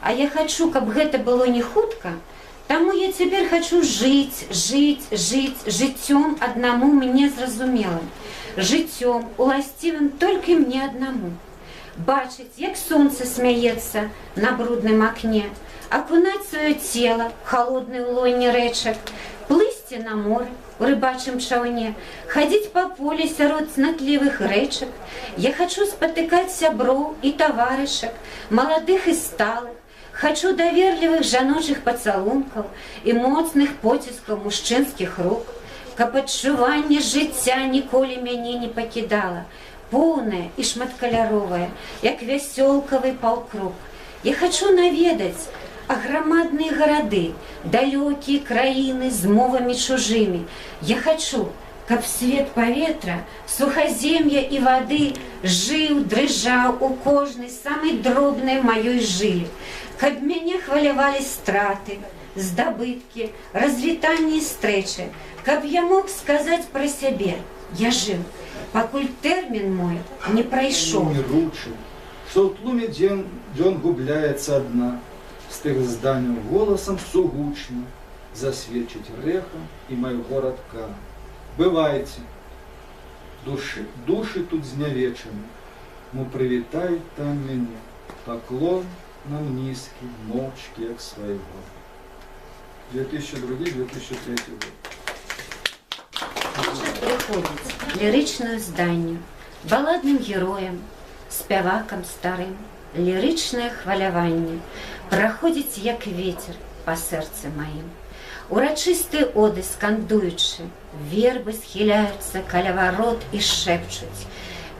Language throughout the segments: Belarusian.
А я хачу, каб гэта было не хутка, таму я цяпер хачу жыць, жыць, жыць жыццём, аднаму мне зразумелым, жыццём, уласцівым толькі мне аднаму. Бачыць, як сонца смяецца на брудным акне, акунаць сваё цела халоднае ў лоне рэчак, плысці на моры у рыбачым чаўне, хадзіць па полі сярод цнатлівых рэчак. Я хачу спатыкаць сяброў і таварышак, маладых і сталых, хачу даверлівых жаночых пацалункаў і моцных поціскаў мужчынскіх рук, каб адчуванне жыцця ніколі мяне не пакідала, поўнае і шматкаляровае, як вясёлкавы паўкруг. Я хачу наведаць аграмадныя гарады, далёкія краіны з мовамі чужымі. Я хачу, каб свет паветра, сухазем'я і вады жыў, дрыжаў у кожнай самай дробнай маёй жыле, каб мяне хвалявалі страты, здабыткі, развітанні і стрэчы, каб я мог сказаць пра сябе: я жыў, пакуль тэрмін мой не прайшоў. Ручы, што ў тлуме дзён, дзён губляецца адна з тых зданняў, голасам сугучна засведчыць рэха і майго радка. Бывайце, душы, душы тут знявечаны, мо прывітаюць там мяне паклон нам нізкі, моўчкі, як свайго. 2002-2003 год. Прыходзіць лірычную зданню, баладным героям, спявакам старым, лірычнае хваляванне праходзіць, як ветер, па сэрцы маім. Урачыстыя оды скандуючы, вербы схіляюцца каля варот і шэпчуць: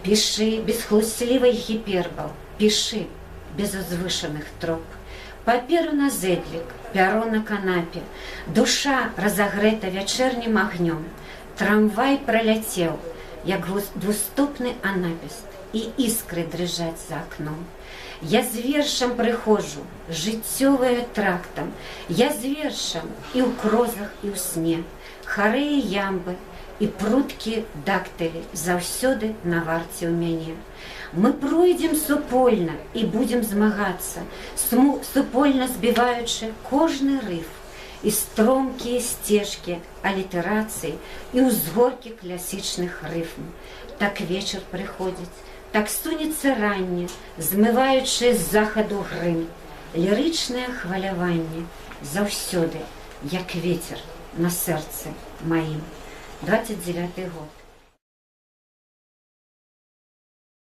«Пішы без хлуслівай гіпербал, пішы без узвышаных троп». Паперу на зэдлік, пяро на канапе, душа разагрэта вячэрнім агнём. Трамвай праляцеў, як двустопны анапест, і іскры дрыжаць за акном. Я з вершам прыходжу, жыццёвая трактам, я з вершам і ў крозах, і ў сне. Харэі ямбы і прудкі дактылі заўсёды на варце ў мяне. Мы пройдзем супольна і будзем змагацца, супольна збіваючы кожны рыф і стромкія сцежкі алітэрацыі і ўзгоркі класічных рыфм. Так вечар прыходзіць, так сунецца ранне, змываючы з захаду грым. Лірычнае хваляванне заўсёды, як ветер, на сэрцы маім. 29 год.